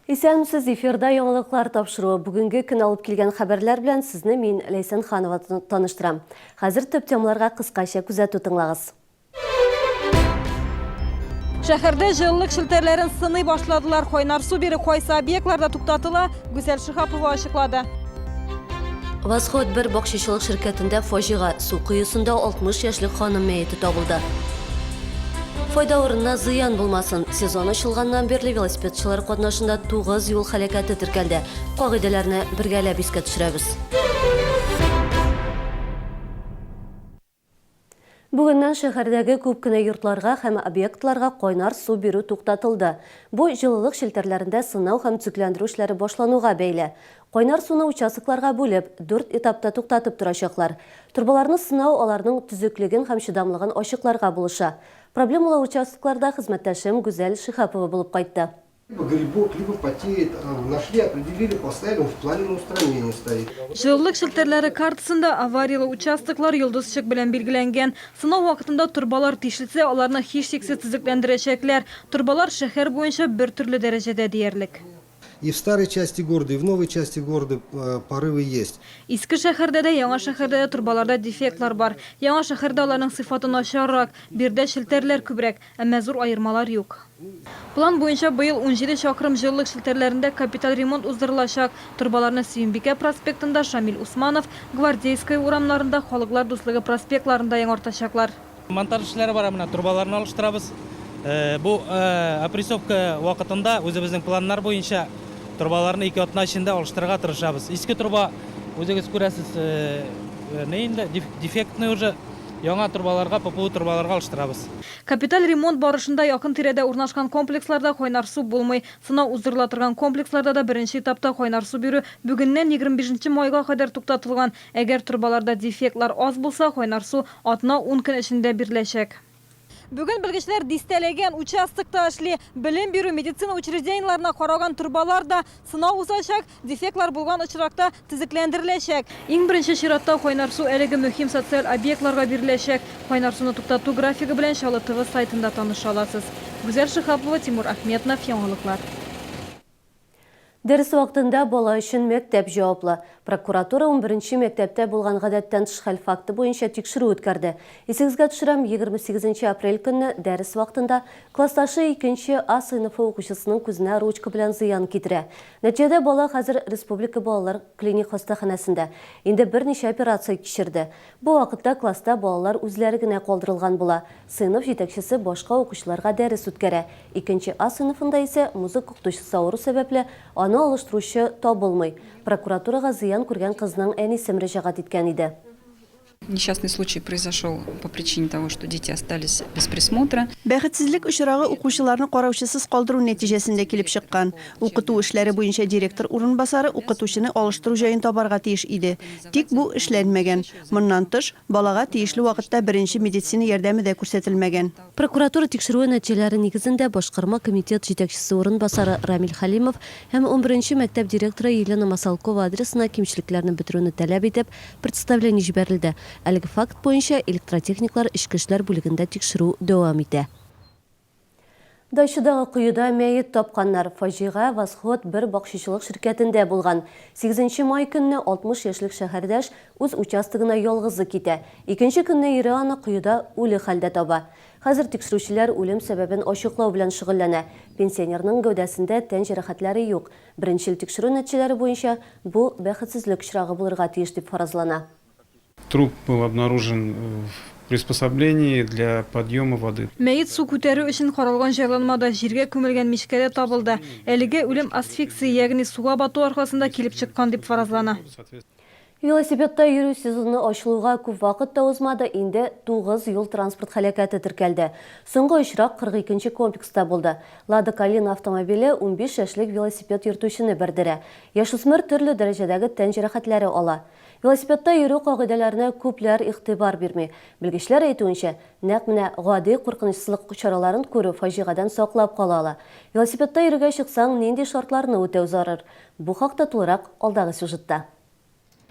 Исәнмесез, эфирда яңалыклар тапшыруы. Бүгенге көн алып килгән хәбәрләр белән сезне мин, Ләйсән Ханова, таныштырам. Хәзер төп темаларга кыскача күзәтү тыңлагыз. Шәһәрдә җылылык челтәрләрен сыный башладылар. Кайнар су бирү кайсы объектларда туктатыла, Гүзәл Шиһапова ачыклады. Восход бер бакчачылык ширкәтендә фаҗига, су коесында 60 яшьлек ханым мәете табылды. Файда урынына зыян булмасын. Сезон ачылганнан бирле велосипедчылар катнашында 9 юл һәлакәте теркәлде. Кагыйдәләрне бергәләп искә төшерәбез. Бүгеннән шәһәрдәге күп кенә йортларга һәм объектларга кайнар су бирү туктатылды. Бу җылылык челтәрләрендә сынау һәм төзекләндерү эшләре башлануга бәйле. Кайнар суны участокларга бүлеп, дүрт этапта туктатып торачаклар. Торбаларны сынау аларның төзеклеген һәм чыдамлыгын ачыкларга булыша. Проблемалы участокларда хезмәттәшем Гүзәл Шиһапова булып кайтты. Либо грибок, либо потеет. Нашли, определили, поставили, он в плане на устранение стоит. Җылылык челтәрләре картасында аварияле участоклар йолдызчык белән билгеләнгән. Сынау вакытында торбалар тишелсә, аларны һичшиксез төзекләндерәчәкләр. Торбалар шәһәр буенча бертөрле дәрәҗәдә диярлек. И в старой части города, и в новой части города порывы есть. Иске шәһәрдә дә, яңа шәһәрдә дә торбаларда дефектлар бар. Яңа шәһәрдә аларның сыйфаты начаррак, биредә челтәрләр күбрәк. Әмма зур аермалар юк. План буенча быел 17 чакрым җылылык челтәрләрендә капиталь ремонт уздырылачак. Торбаларны Сөембикә проспектында, Шамил Усманов, Гвардейская урамнарында, Халыклар дуслыгы проспектларында яңартачаклар. Монтаж эшләре бара, менә торбаларны алыштырабыз. Бу опрессовка вакытында үзебезнең планнар буенча торбаларны ике атна эчендә алыштырырга тырышабыз. Иске торба, үзегез күрәсез, ни инде, дефектный уже. Яңа торбаларга, ППУ торбаларга алыштырабыз. Капиталь ремонт барышында якын-тирәдә урнашкан комплексларда кайнар су булмый. Сынау уздырыла торган комплексларда да беренче этапта кайнар су бирү бүгеннән 25 нче майга кадәр туктатылган. Әгәр торбаларда дефектлар аз булса, кайнар су атна-ун көн эчендә биреләчәк. Бүген белгечләр дистәләгән участокта эшли. Белем бирү, медицина учреждениеләренә караган торбалар да сынау узачак, дефектлар булган очракта төзекләндереләчәк. Иң беренче чиратта кайнар су әлеге мөһим социаль объектларга биреләчәк. Кайнар суны туктату графигы белән Чаллы ТВ сайтында таныша аласыз. Гүзәл Шиһапова, Тимур Ахметнов, Яңалыклар. Дәрес вакытында бала өчен мәктәп җаваплы. Прокуратура унберенче мәктәптә булган гадәттән тыш хәл факты буенча тикшерү үткәрде. Исегезгә төшерәм, 28 нче апрель көнне дәрес вакытында классташы икенче А сыйныфы укучысының күзенә ручка белән зыян китерә. Нәтиҗәдә бала хәзер Республика балалар клиник хастаханәсендә. Инде берничә операция кичерде. Бу вакытта класста балалар үзләре генә калдырылган була. Сыйныф җитәкчесе башка укучыларга дәрес үткәрә. Икенче А сыйныфында исә музыка укытучысы авыру сәбәпле, аны алыштыручы табылмый. Прокуратурага зыян күргән кызның әнисе мөрәҗәгать иткән иде. Несчастный случай произошел по причине того, что дети остались без присмотра. Бәхетсезлек очрагы укучыларны караучысыз калдыру нәтиҗәсендә килеп чыккан. Укыту эшләре буенча директор урынбасары укытучыны алыштыру җаен табарга тиеш иде. Тик бу эшләнмәгән. Моннан тыш, балага тиешле вакытта беренче медицина ярдәме дә күрсәтелмәгән. Прокуратура тикшерүе нәтиҗәләре нигезендә башкарма комитет җитәкчесе урынбасары Рамил Хәлимов һәм унберенче мәктәп директоры Елена Масалкова адресына кимчелекләрне бетерүне таләп итеп, представление җибәрелде. Әлеге факт буенча электротехниклар эчке эшләр бүлегендә тикшерү дәвам итә. Дачадагы коеда мәет тапканнар. Фаҗига Восход бер бакчачылык ширкәтендә булган. Сигезенче май көнне 60 яшьлек шәһәрдәш үз участогына ялгызы китә. Икенче көнне ире аны коеда үле хәлдә таба. Хәзер тикшерүчеләр үлем сәбәбен ачыклау белән шөгыльләнә. Пенсионерның гәүдәсендә тән җәрәхәтләре юк. Беренчел тикшерү нәтиҗәләре буенча, бу бәхетсезлек очрагы булырга тиеш дип фаразлана. Труп был обнаружен в приспособлении для подъема воды. Мәет су күтәрү өчен каралган җайланмада, җиргә күмелгән мичкәдә табылды. Әлегә үлем асфиксия, ягъни суга бату аркасында килеп чыккан дип фаразлана. Велосипедта йөрү сезоны ачылуга күп вакыт та узмады, инде тугыз юл-транспорт һәлакәте теркәлде. Соңгы очрак 42 нче комплекста булды. Лада Калина автомобиле 15 яшьлек велосипед йөртүчене бәрдерә. Яшүсмер төрле дәрәҗәдәге тән җәрәхәтләре ала. Велосипедта йөрү кагыйдәләренә күпләр игътибар бирми. Белгечләр әйтүенчә, нәкъ менә гади куркынычсызлык чараларын күрү фаҗигадән саклап кала ала. Велосипедта йөрергә чыксаң, нинди шартларны үтәү зарур? Бу хакта тулырак алдагы сюжетта.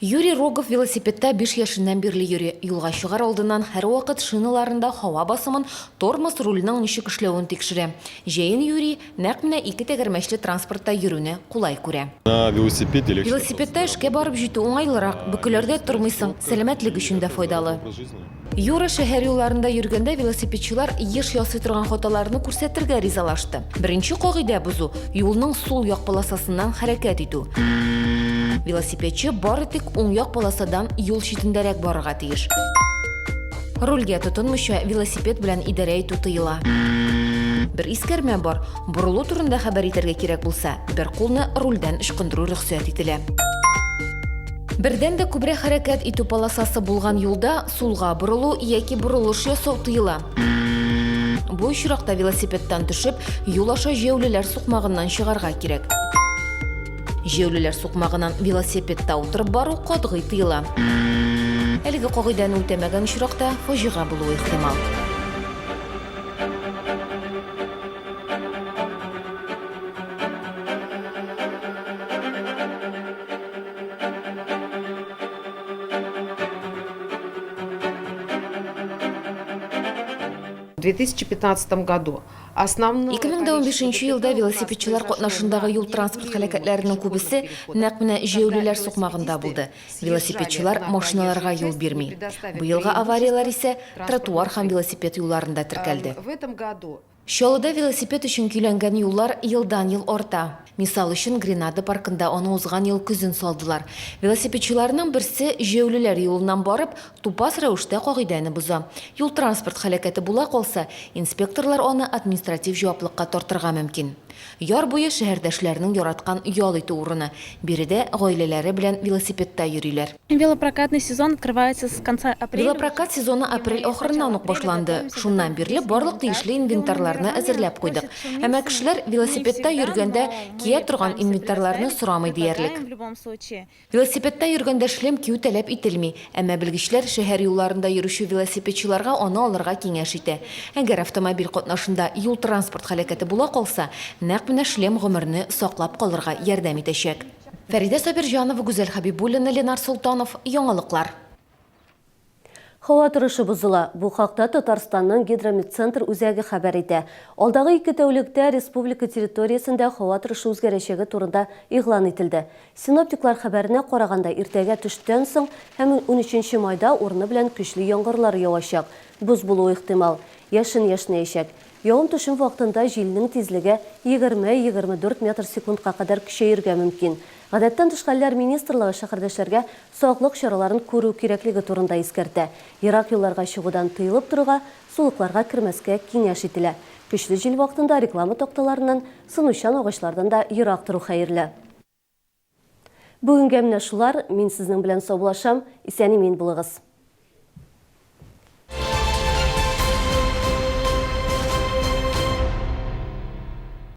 Юрий Рогов велосипедта биш яшеннән бирле йөри. Юлга чыгар алдыннан һәрвакыт шиналарында һава басымын, тормоз, рульнең ничек эшләвен тикшерә. Җәен Юрий нәкъ менә ике тәгәрмәчле транспортта йөрүне кулай күрә. На велосипеде легче. Велосипедта эшкә барып җитү уңайлырак, бөкеләрдә тормыйсың, сәламәтлек өчен дә файдалы. Юра шәһәр юлларында йөргәндә велосипедчылар еш ясый торган хаталарны күрсәтергә ризалашты. Беренче кагыйдә бозу, юлның сул як полосасыннан хәрәкәт итү. Велосипедчы бары тик уң як полосадан юл читендәрәк барырга тиеш. Рульгә тотынмыйча велосипед белән идарә итү тыела. Бер искәрмә бар, борылу турында хәбәр итәргә кирәк булса, бер кулны рульдән ычкындыру рөхсәт ителә. Бердән дә күбрәк хәрәкәт итү полосасы булган юлда сулга борылу яки борылыш ясау тыела. Бу очракта велосипедтан төшеп, юл аша җәяүлеләр сукмагыннан чыгарга кирәк. Җәяүлеләр сукмагыннан велосипедта утырып бару катгый тыела. Әлеге кагыйдәне үтәмәгән очракта фаҗига булуы ихтимал. В 2015 году основное 2015 елда велосипедчылар катнашындагы юл-транспорт һәлакәтләренең күбесе нәкъ менә җәяүлеләр сукмагында булды. Велосипедчылар машиналарга юл бирми. Быелгы аварияләр исә тротуар һәм велосипед юлларында теркәлде. Чаллыда велосипед өчен көйләнгән юллар елдан-ел арта. Мисал өчен, Гренада паркында аны узган ел көзен салдылар. Велосипедчыларның берсе җәяүлеләр юлыннан барып, тупас рәвештә кагыйдәне боза. Юл-транспорт һәлакәте була калса, инспекторлар аны административ җаваплыкка тартырга мөмкин. Яр буе, шәһәрдәшләрнең яраткан ял итү урыны. Биредә гаиләләре белән велосипедта йөриләр. Велопрокатный сезон открывается с конца апреля. Велопрокат сезоны апрель ахырыннан ук башланды. Шуннан бирле барлык тиешле инвентарьларны әзерләп куйдык. Әмма кешеләр велосипедта йөргәндә кия торган инвентарьларны сорамый диярлек. Велосипедта йөргәндә шлем кию таләп ителми. Әмма белгечләр шәһәр юлларында йөрүче велосипедчыларга аны алырга киңәш итә. Әгәр автомобиль катнашында юл-транспорт һәлакәте була калса, нәкъ менә шлем гомерне саклап калырга ярдәм итәчәк. Фәридә Сабирҗанова, Гүзәл Хәбибуллина, Ленар Солтанов, Яңалыклар. Һава торышы бозыла. Бу хакта Татарстанның Гидрометцентр үзәге хәбәр итә. Алдагы ике тәүлектә республика территориясендә һава торышы үзгәрәчәге турында игълан ителде. Синоптиклар хәбәренә караганда, иртәгә төштән соң һәм унөченче майда урыны белән көчле яңгырлар явачак, боз булуы ихтимал. Яшен яшьнәячәк. Явым-төшем вакытында җилнең тизлеге 20-24 метр секундка кадәр көчәергә мөмкин. Гадәттән тыш хәлләр министрлыгы шәһәрдәшләргә саклык чараларын күрү кирәклеге турында искәртә. Ерак юлларга чыгудан тыелып торырга, сулыкларга кермәскә киңәш ителә. Көчле җил вакытында реклама такталарыннан, сынучан агачлардан да ерак тору хәерле. Бүгенгә менә шулар, мин сезнең белән саубуллашам, исән-имин булыгыз.